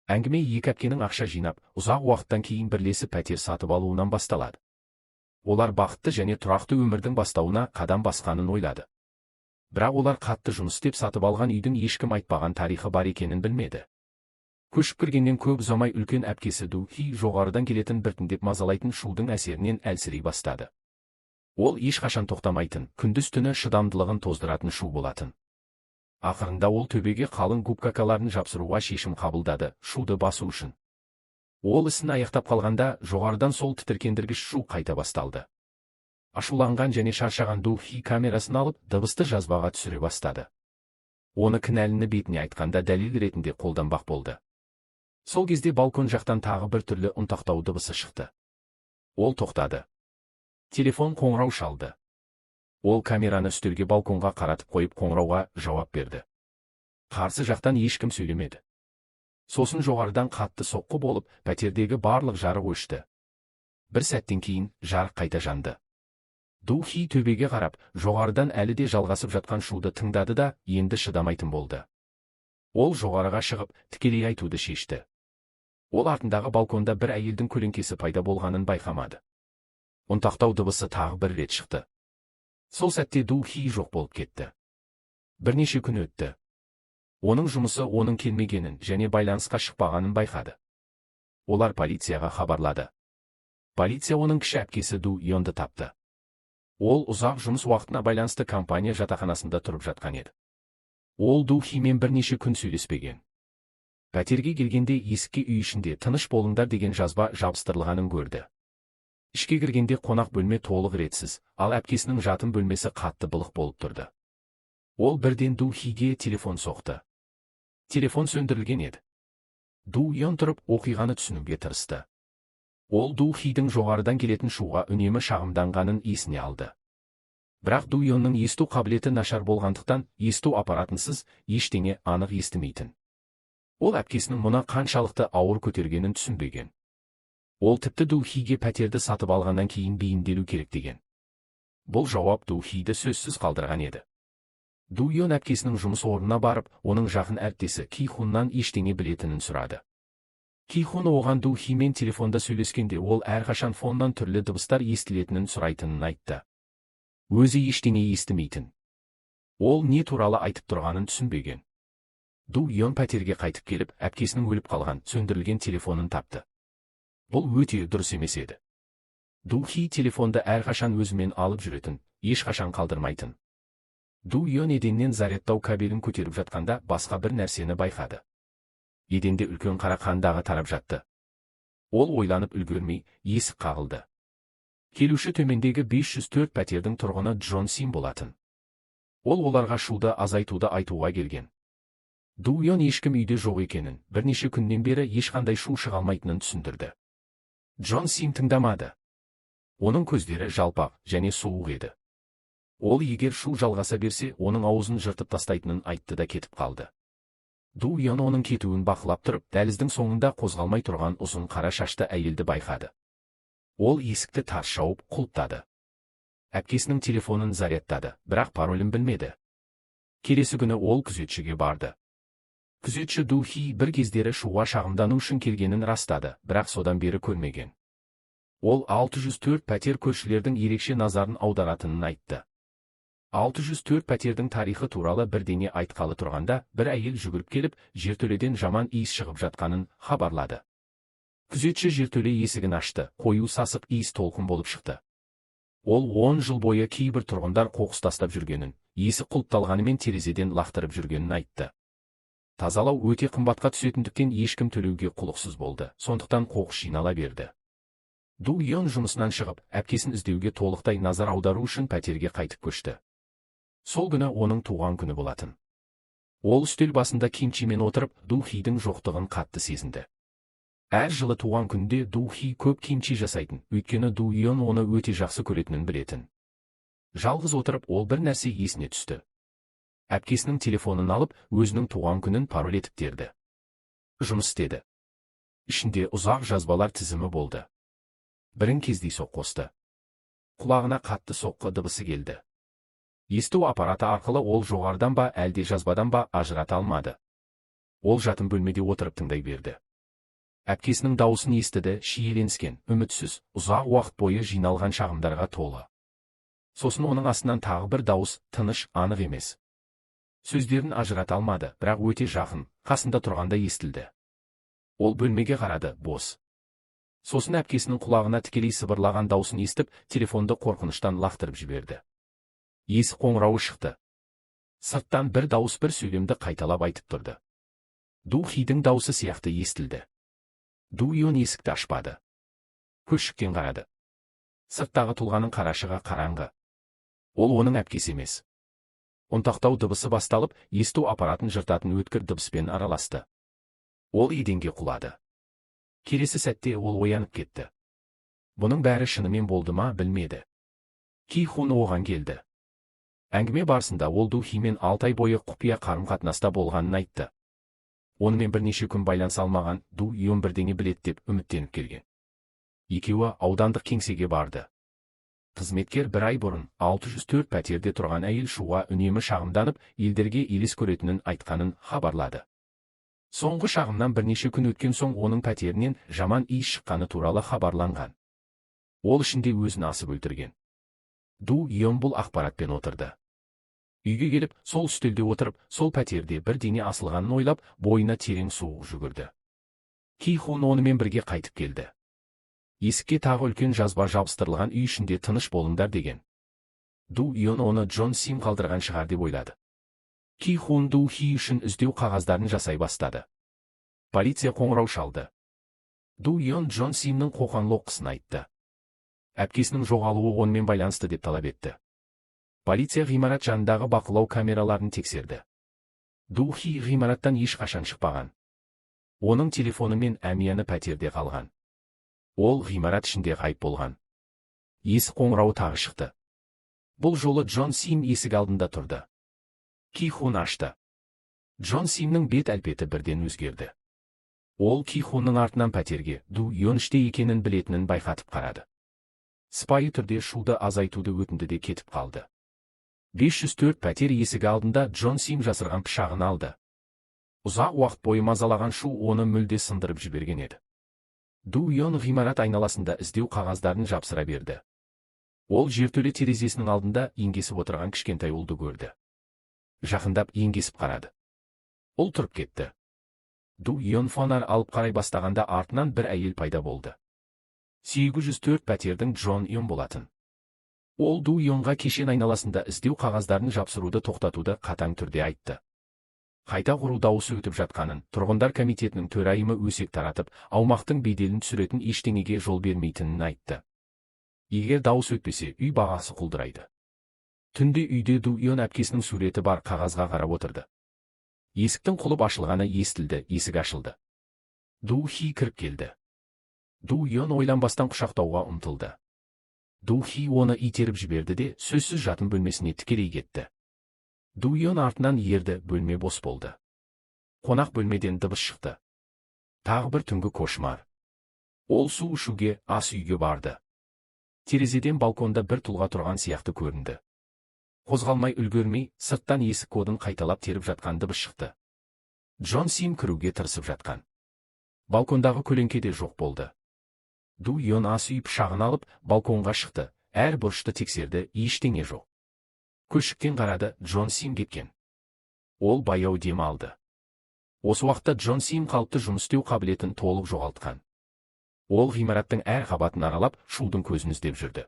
Әңгіме екі әпкенің ақша жинап, ұзақ уақыттан кейін бірлесіп пәтер сатып алуынан басталады. Олар бақытты және тұрақты өмірдің бастауына қадам басқанын ойлады. Бірақ олар қатты жұмыс істеп сатып алған үйдің ешкім айтпаған тарихы бар екенін білмеді. Көшіп кіргеннен көп ұзамай үлкен әпкесі Ду Хи жоғарыдан келетін біртіндеп мазалайтын шудың әсерінен әлсірей бастады. Ол ешқашан тоқтамайтын, күндіз-түні шыдамдылығын тоздыратын шу болатын. Ақырында ол төбеге қалың губкаларын жапсыруға шешім қабылдады, шуды басу үшін. Ол ісін аяқтап қалғанда, жоғарыдан сол тітіркендіргіш шу қайта басталды. Ашуланған және шаршаған Ду Хи камерасын алып, дыбысты жазбаға түсіре бастады. Оны кінәліні бетіне айтқанда дәлел ретінде қолданбақ болды. Сол кезде балкон жақтан тағы бір түрлі ұнтақтау дыбысы шықты. Ол тоқтады. Телефон қоңырау шалды. Ол камераны үстелге балконға қаратып қойып, қоңырауға жауап берді. Қарсы жақтан ешкім сөйлемеді. Сосын жоғарыдан қатты соққы болып, пәтердегі барлық жарық өшті. Бір сәттен кейін жарық қайта жанды. Ду Хи төбеге қарап, жоғарыдан әлі де жалғасып жатқан шуды тыңдады да, енді шыдамайтын болды. Ол жоғарыға шығып, тікелей айтуды шешті. Ол артындағы балконда бір әйелдің көлеңкесі пайда болғанын байқамады. Ұнтақтау дыбысы тағы бір рет шықты. Сол сәтте Ду Хи жоқ болып кетті. Бірнеше күн өтті. Оның жұмысы оның келмегенін және байланысқа шықпағанын байқады. Олар полицияға хабарлады. Полиция оның кіші әпкесі Ду Йонды тапты. Ол ұзақ жұмыс уақытына байланысты компания жатақханасында тұрып жатқан еді. Ол Ду Химен бірнеше күн сөйлеспеген. Пәтерге келгенде есікке «Үй ішінде тыныш болыңдар» деген жазба жабыстырылғанын көрді. Ішке кіргенде қонақ бөлме толық ретсіз, ал әпкесінің жатын бөлмесі қатты былық болып тұрды. Ол бірден Ду Хиге телефон соқты. Телефон сөндірілген еді. Ду Йон тұрып, оқиғаны түсінуге тырысты. Ол Ду Хидің жоғарыдан келетін шуға үнемі шағымданғанын есіне алды. Бірақ Ду Йонның есту қабілеті нашар болғандықтан, есту аппаратынсыз ештеңе анық естімейтін. Ол әпкесінің мұны қаншалықты ауыр көтергенін түсінбеген. Ол тіпті Ду Хиге пәтерді сатып алғаннан кейін бейімделу керек деген. Бұл жауап Ду Хиді сөзсіз қалдырған еді. Ду Йон әпкесінің жұмыс орнына барып, оның жақын әріптесі Ки Хуннан ештеңе білетінін сұрады. Ки Хун оған Ду Химен телефонда сөйлескенде ол әрқашан фоннан түрлі дыбыстар естілетінін сұрайтынын айтты. Өзі ештеңе естімейтін. Ол не туралы айтып тұрғанын түсінбеген. Ду Йон пәтерге қайтып келіп, әпкесінің өліп қалған, сөндірілген телефонын тапты. Бұл өте дұрыс емес еді. Ду Хи телефонды әрқашан өзімен алып жүретін, ешқашан қалдырмайтын. Ду Йон еденнен зарядтау кабелін көтеріп жатқанда басқа бір нәрсені байқады. Еденде үлкен қара қан дағы тарап жатты. Ол ойланып үлгермей, есік қағылды. Келуші төмендегі 504 пәтердің тұрғыны Джон Сим болатын. Ол оларға шуды азайтуды айтуға келген. Ду Йон ешкім үйде жоқ екенін, бірнеше күннен бері ешқандай шу шыға алмайтынын түсіндірді. Джон Сим тыңдамады. Оның көздері жалпақ және суық еді. Ол егер шу жалғаса берсе, оның аузын жыртып тастайтынын айтты да кетіп қалды. Ду Йон оның кетуін бақылап тұрып, дәліздің соңында қозғалмай тұрған ұзын қара шашты әйелді байқады. Ол есікті тарс жауып, құлыптады. Әпкесінің телефонын зарядтады, бірақ паролін білмеді. Келесі күні ол күзетшіге барды. Күзетші Ду Хи бір кездері шуға шағымдану үшін келгенін растады, бірақ содан бері көрмеген. Ол 604 пәтер көршілердің ерекше назарын аударатынын айтты. 604 пәтердің тарихы туралы бірдеңе айтқалы тұрғанда, бір әйел жүгіріп келіп, жертөледен жаман иіс шығып жатқанын хабарлады. Күзетші жертөле есігін ашты, қою сасық иіс толқын болып шықты. Ол 10 жыл бойы кейбір тұрғындар қоқыс тастап жүргенін, есік құлыпталғанымен терезеден лақтырып жүргенін айтты. Тазалау өте қымбатқа түсетіндіктен ешкім төлеуге құлықсыз болды, сондықтан қоқыс жинала берді. Ду Йон жұмысынан шығып, әпкесін іздеуге толықтай назар аудару үшін пәтерге қайтып көшті. Сол күні оның туған күні болатын. Ол үстел басында кимчимен отырып, Ду Хидің жоқтығын қатты сезінді. Әр жылы туған күнде Ду Хи көп кимчи жасайтын, өйткені Ду Йон оны өте жақсы көретінін білетін. Жалғыз отырып, ол бір нәрсе есіне түсті. Әпкесінің телефонын алып, өзінің туған күнін пароль етіп терді. Жұмыс істеді. Ішінде ұзақ жазбалар тізімі болды. Бірін кездейсоқ қосты. Құлағына қатты соққы дыбысы келді. Есту аппараты арқылы ол жоғарыдан ба, әлде жазбадан ба ажырата алмады. Ол жатын бөлмеде отырып тыңдай берді. Әпкесінің дауысын естіді, шиеленіскен, үмітсіз, ұзақ уақыт бойы жиналған шағымдарға толы. Сосын оның астынан тағы бір дауыс, тыныш, анық емес. Сөздерін ажырата алмады, бірақ өте жақын, қасында тұрғанда естілді. Ол бөлмеге қарады, бос. Сосын әпкесінің құлағына тікелей сыбырлаған даусын естіп, телефонды қорқыныштан лақтырып жіберді. Есік қоңырауы шықты. Сырттан бір дауыс бір сөйлемді қайталап айтып тұрды. Ду Хидің даусы сияқты естілді. Ду Йон есікті ашпады. Көшіктен қарады. Сырттағы тұлғаның қарашығы қараңғы. Ол оның әпкесі емес. Ұнтақтау дыбысы басталып, есту аппаратын жыртатын өткір дыбыспен араласты. Ол еденге құлады. Келесі сәтте ол оянып кетті. Бұның бәрі шынымен болды ма, білмеді. Ки Хун оған келді. Әңгіме барысында ол Ду Химен 6 ай бойы құпия қарым-қатынаста болғанын айтты. Онымен бірнеше күн байланыса алмаған Ду Йон бірдеңе біледі деп үміттеніп келген. Екеуі аудандық кеңсеге барды. Қызметкер бір ай бұрын 604 пәтерде тұрған әйел Шуға үнемі шағымданып, елдерге елес көретінін айтқанын хабарлады. Соңғы шағымнан бірнеше күн өткен соң оның пәтерінен жаман иіс шыққаны туралы хабарланған. Ол ішінде өзін асып өлтірген. Ду Йон бұл ақпаратпен отырды. Үйге келіп, сол үстелде отырып, сол пәтерде бір дене асылғанын ойлап, бойына терең суық жүгірді. Ки Хун онымен бірге қайтып келді. Есікке тағы үлкен жазба жабыстырылған, үй ішінде тыныш болыңдар деген. Ду Йон оны Джон Сим қалдырған шығар деп ойлады. Ки Хун Ду Хи үшін іздеу қағаздарын жасай бастады. Полиция қоңырау шалды. Ду Йон Джон Симнің қоқан-лоққысын айтты. Әпкесінің жоғалуы онымен байланысты деп талап етті. Полиция ғимарат жанындағы бақылау камераларын тексерді. Ду Хи ғимараттан ешқашан шықпаған. Оның телефоны мен әмияны пәтерде қалған. Ол ғимарат ішінде ғайып болған. Есік қоңырауы тағы шықты. Бұл жолы Джон Сим есік алдында тұрды. Ки Хун ашты. Джон Симнің бет әлпеті бірден өзгерді. Ол Ки Хунның артынан пәтерге Ду Йон іште екенін білетінін байқатып қарады. Сыпайы түрде шуды азайтуды өтінді де кетіп қалды. 504 пәтер есігі алдында Джон Сим жасырған пышағын алды. Ұзақ уақыт бойы мазалаған шу оны мүлде сындырып жіберген еді. Ду Йон ғимарат айналасында іздеу қағаздарын жапсыра берді. Ол жертөле терезесінің алдында еңгесіп отырған кішкентай ұлды көрді. Жақындап еңгесіп қарады. Ұл тұрып кетті. Ду Йон фонарь алып қарай бастағанда артынан бір әйел пайда болды. 804 пәтердің Джон Йон болатын. Ол Ду Йонға кешен айналасында іздеу қағаздарын жапсыруды тоқтатуды қатаң түрде айтты. Қайта құру дауысы өтіп жатқанын, тұрғындар комитетінің төрайымы өсек таратып, аумақтың беделін түсіретін ештеңеге жол бермейтінін айтты. Егер дауыс өтпесе, үй бағасы құлдырайды. Түнде үйде Ду Йон әпкесінің суреті бар қағазға қарап отырды. Есіктің құлып ашылғаны естілді, есік ашылды. Ду Хи кіріп келді. Ду Йон ойланбастан құшақтауға ұмтылды. Ду Хи оны итеріп жіберді де, сөзсіз жатын бөлмесіне тікелей кетті. Ду Йон артынан ерді, бөлме бос болды. Қонақ бөлмеден дыбыс шықты. Тағы бір түнгі кошмар. Ол су ішуге ас үйге барды. Терезеден балконда бір тұлға тұрған сияқты көрінді. Қозғалмай үлгермей, сырттан есік кодын қайталап теріп жатқан дыбыс шықты. Джон Сим кіруге тырысып жатқан. Балкондағы көлеңке де жоқ болды. Ду Йон ас үй пышағын алып, балконға шықты, әр бұрышты тексерді, ештеңе жоқ. Көшіктен қарады, Джон Сим кеткен. Ол баяу дем алды. Осы уақытта Джон Сим қалыпты жұмыс істеу қабілетін толық жоғалтқан. Ол ғимараттың әр қабатын аралап, шудың көзін іздеп жүрді.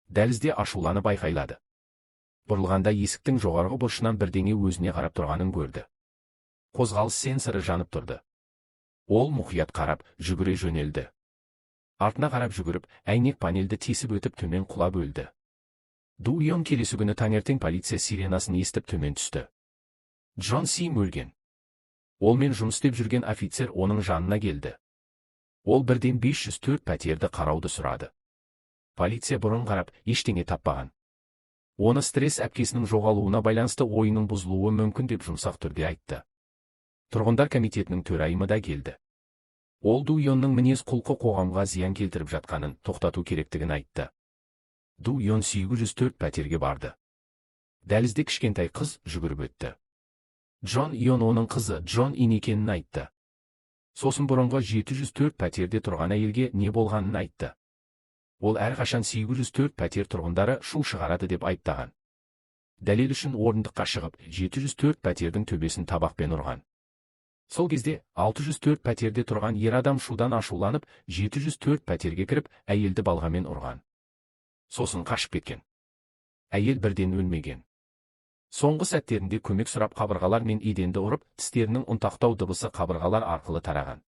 Дәлізде ашуланып айқайлады. Бұрылғанда есіктің жоғарғы бұрышынан бірдеңе өзіне қарап тұрғанын көрді. Қозғалыс сенсоры жанып тұрды. Ол мұқият қарап, жүгіре жөнелді. Артына қарап жүгіріп, әйнек панельді тесіп өтіп төмен құлап өлді. Ду Йон келесі күні таңертең полиция сиренасын естіп төмен түсті. Джон Сим өлген. Олмен жұмыс істеп жүрген офицер оның жанына келді. Ол бірден 504 пәтерді қарауды сұрады. Полиция бұрын қарап, ештеңе таппаған. Оны стресс әпкесінің жоғалуына байланысты ойының бұзылуы мүмкін деп жұмсақ түрде айтты. Тұрғындар комитетінің төрайымы да келді. Ол Ду Йонның мінез құлқы қоғамға зиян келтіріп жатқанын тоқтату керектігін айтты. Ду Йон 804 пәтерге барды. Дәлізде кішкентай қыз жүгіріп өтті. Джон Йон оның қызы Джон Ин екенін айтты. Сосын бұрынғы 704 пәтерде тұрған әйелге не болғанын айтты. Ол әрқашан 804 пәтер тұрғындары шу шығарады деп айыптаған. Дәлел үшін орындыққа шығып, 704 пәтердің төбесін табақпен ұрған. Сол кезде 604 пәтерде тұрған ер адам шудан ашуланып, 704 пәтерге кіріп, әйелді балғамен ұрған. Сосын қашып кеткен. Әйел бірден өлмеген. Соңғы сәттерінде көмек сұрап қабырғалар мен еденді ұрып, тістерінің ұнтақтау дыбысы қабырғалар арқылы тараған.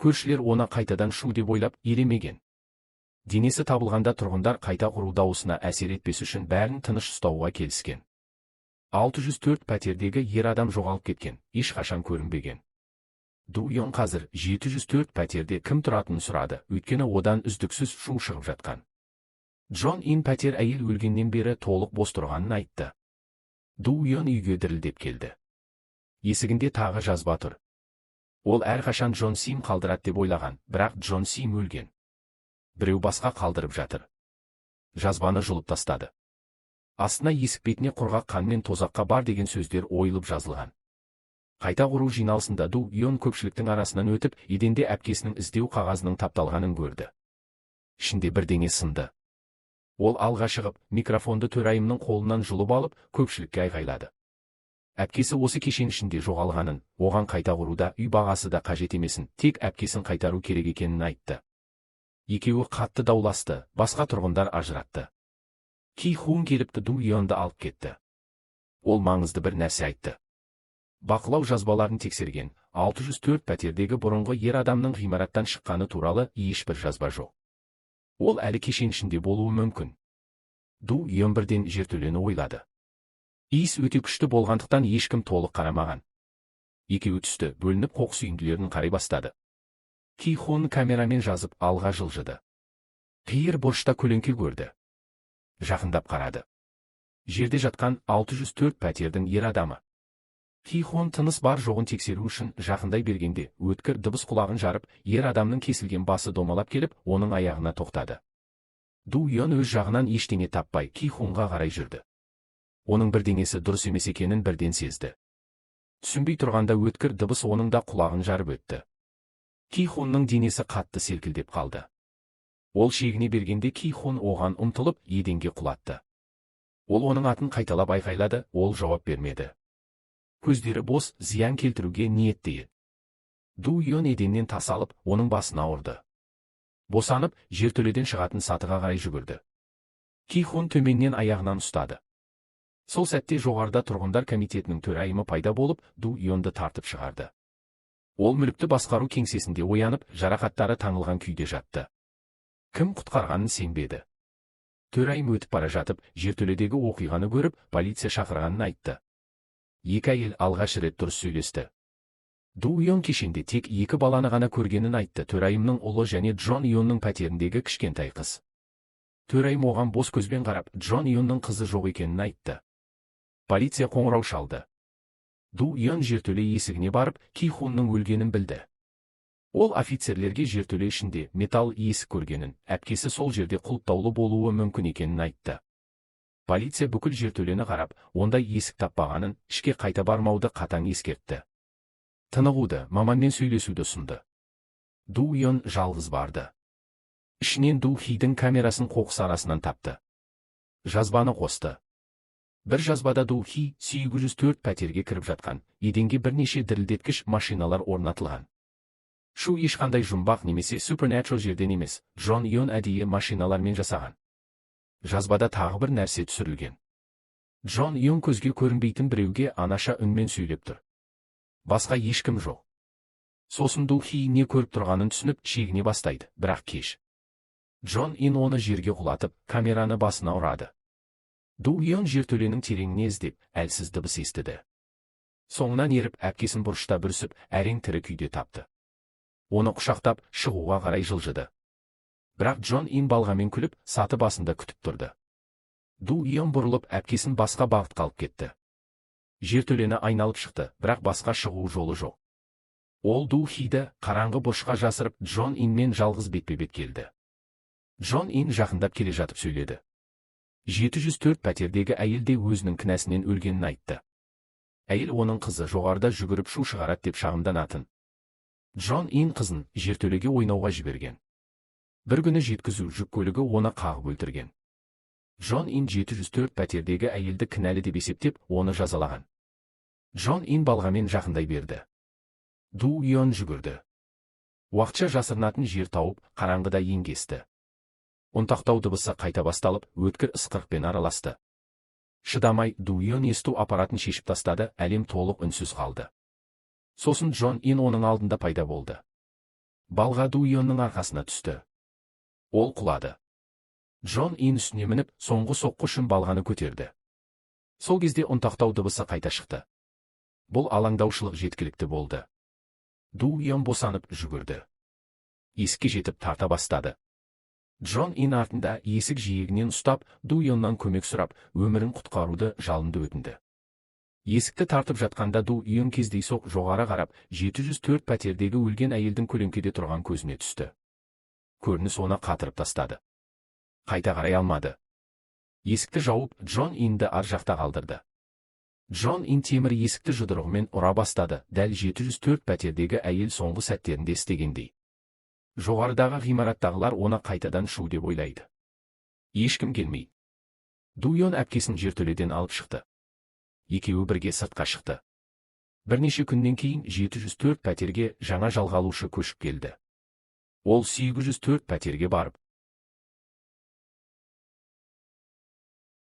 Көршілер оны қайтадан шу деп ойлап, елемеген. Денесі табылғанда тұрғындар қайта құру дауысына әсер етпес үшін бәрін тыныш ұстауға келіскен. 604 пәтердегі ер адам жоғалып кеткен, ешқашан көрінбеген. Ду Йон қазір 704 пәтерде кім тұратынын сұрады, өйткені одан үздіксіз шу шығып жатқан. Джон Ин пәтер әйел өлгеннен бері толық бос тұрғанын айтты. Ду Йон үйге дірілдеп келді. Есігінде тағы жазба тұр. Ол әрқашан Джон Сим қалдырады деп ойлаған, бірақ Джон Сим өлген. Біреу басқа қалдырып жатыр. Жазбаны жұлып тастады. Астына есік бетіне құрғақ қанмен тозаққа бар деген сөздер ойылып жазылған. Қайта құру жиналысында Ду Йон көпшіліктің арасынан өтіп, еденде әпкесінің іздеу қағазының тапталғанын көрді. Ішінде бірдеңе сынды. Ол алға шығып, микрофонды төрайымның қолынан жұлып алып, көпшілікке айғайлады. Әпкесі осы кешен ішінде жоғалғанын, оған қайта құруда үй бағасы да қажет емесін, тек әпкесін қайтару керек екенін айтты. Екеуі қатты дауласты, басқа тұрғындар ажыратты. Ки Хун келіпті Ду Йонды алып кетті. Ол маңызды бір нәрсе айтты. Бақылау жазбаларын тексерген, 604 пәтердегі бұрынғы ер адамның ғимараттан шыққаны туралы ешбір жазба жоқ. Ол әлі кешен ішінде болуы мүмкін. Ду Йон бірден жертөлені ойлады. Иіс өте күшті болғандықтан ешкім толық қарамаған. Екеуі түсті, бөлініп қоқыс үйінділерін қарай бастады. Ки Хун камерамен жазып алға жылжыды. Қиыр бұрышта көлеңке көрді. Жақындап қарады. Жерде жатқан 604 пәтердің ер адамы. Ки Хун тыныс бар жоғын тексеру үшін жақындай бергенде, өткір дыбыс құлағын жарып, ер адамның кесілген басы домалап келіп, оның аяғына тоқтады. Ду Йон өз жағынан ештеңе таппай, Ки Хунға қарай жүрді. Оның бірдеңесі дұрыс емес екенін бірден сезді. Түсінбей тұрғанда өткір дыбыс оның да құлағын жарып өтті. Ки Хунның денесі қатты селкілдеп қалды. Ол шегіне бергенде Ки Хун оған ұмтылып, еденге құлатты. Ол оның атын қайталап айқайлады, ол жауап бермеді. Көздері бос, зиян келтіруге ниетті еді. Ду Йон еденнен тас алып, оның басына ұрды. Босанып, жертөледен шығатын сатыға қарай жүгірді. Ки Хун төменнен аяғынан ұстады. Сол сәтте жоғарыда тұрғындар комитетінің төрайымы пайда болып, Ду Йонды тартып шығарды. Ол мүлікті басқару кеңсесінде оянып, жарақаттары таңылған күйде жатты. Кім құтқарғанын сенбеді. Төрайым өтіп бара жатып, жертөледегі оқиғаны көріп, полиция шақырғанын айтты. Екі әйел алғаш рет дұрыс сөйлесті. Ду Йон кешенде тек екі баланы ғана көргенін айтты, төрайымның ұлы және Джон Йонның пәтеріндегі кішкентай қыз. Төрайым оған бос көзбен қарап, Джон Йонның қызы жоқ екенін айтты. Полиция қоңырау шалды. Ду Йон жертөле есігіне барып, Ки Хунның өлгенін білді. Ол офицерлерге жертөле ішінде металл есік көргенін, әпкесі сол жерде құлыптаулы болуы мүмкін екенін айтты. Полиция бүкіл жертөлені қарап, ондай есік таппағанын, ішке қайта бармауды қатаң ескертті. Тынығуды, маманмен сөйлесуді ұсынды. Ду Йон жалғыз барды. Ішінен Ду Хидің камерасын қоқыс арасынан тапты. Жазбаны қосты. Бір жазбада Ду Хи 804 пәтерге кіріп жатқан, еденге бірнеше дірілдеткіш машиналар орнатылған. Шу ешқандай жұмбақ немесе supernatural жерден емес, Джон Йон әдейі машиналармен жасаған. Жазбада тағы бір нәрсе түсірілген. Джон Йон көзге көрінбейтін біреуге анаша үнмен сөйлеп тұр. Басқа ешкім жоқ. Сосын Ду Хи не көріп тұрғанын түсініп, шегіне бастайды, бірақ кеш. Джон Ин оны жерге құлатып, камераны басына ұрады. Ду Йон жертөленің тереңіне іздеп, әлсіз дыбыс естіді. Соңынан еріп, әпкесін бұрышта бүрісіп, әрең тірі күйде тапты. Оны құшақтап, шығуға қарай жылжыды. Бірақ Джон Ин балғамен күліп, саты басында күтіп тұрды. Ду Йон бұрылып, әпкесін басқа бағытқа алып кетті. Жертөлені айналып шықты, бірақ басқа шығу жолы жоқ. Ол Ду Хиді қараңғы бұрышқа жасырып, Джон Инмен жалғыз бетпе-бет келді. Джон Ин жақындап келе жатып сөйледі. 704 пәтердегі әйел де өзінің кінәсінен өлгенін айтты. Әйел оның қызы жоғарыда жүгіріп шу шығарады деп шағымданатын. Джон Ин қызын жертөлеге ойнауға жіберген. Бір күні жеткізу жүк көлігі оны қағып өлтірген. Джон Ин 704 пәтердегі әйелді кінәлі деп есептеп, оны жазалаған. Джон Ин балғамен жақындай берді. Ду Йон жүгірді. Уақытша жасырынатын жер тауып, қараңғыда еңгесті. Ұнтақтау дыбысы қайта басталып, өткір ысқырықпен араласты. Шыдамай, Ду Йон есту аппаратын шешіп тастады, әлем толық үнсіз қалды. Сосын Джон Ин оның алдында пайда болды. Балға Ду Йонның арқасына түсті. Ол құлады. Джон Ин үстіне мініп, соңғы соққы үшін балғаны көтерді. Сол кезде ұнтақтау дыбысы қайта шықты. Бұл алаңдаушылық жеткілікті болды. Ду Йон босанып жүгірді. Есікке жетіп тарта бастады. Джон Ин артында есік жиегінен ұстап, Ду Йоннан көмек сұрап, өмірін құтқаруды жалынды өтінді. Есікті тартып жатқанда Ду Йон кездейсоқ жоғары қарап, 704 пәтердегі өлген әйелдің көлеңкеде тұрған көзіне түсті. Көрініс оны қатырып тастады. Қайта қарай алмады. Есікті жауып, Джон Инді ар жақта қалдырды. Джон Ин темір есікті жұдырығымен ұра бастады, дәл 704 пәтердегі әйел соңғы сәттерінде істегендей. Жоғарыдағы ғимараттағылар оны қайтадан шу деп ойлайды. Ешкім келмей. Ду Йон әпкесін жертөледен алып шықты. Екеуі бірге сыртқа шықты. Бірнеше күннен кейін 704 пәтерге жаңа жалға алушы көшіп келді. Ол 804 пәтерге барып,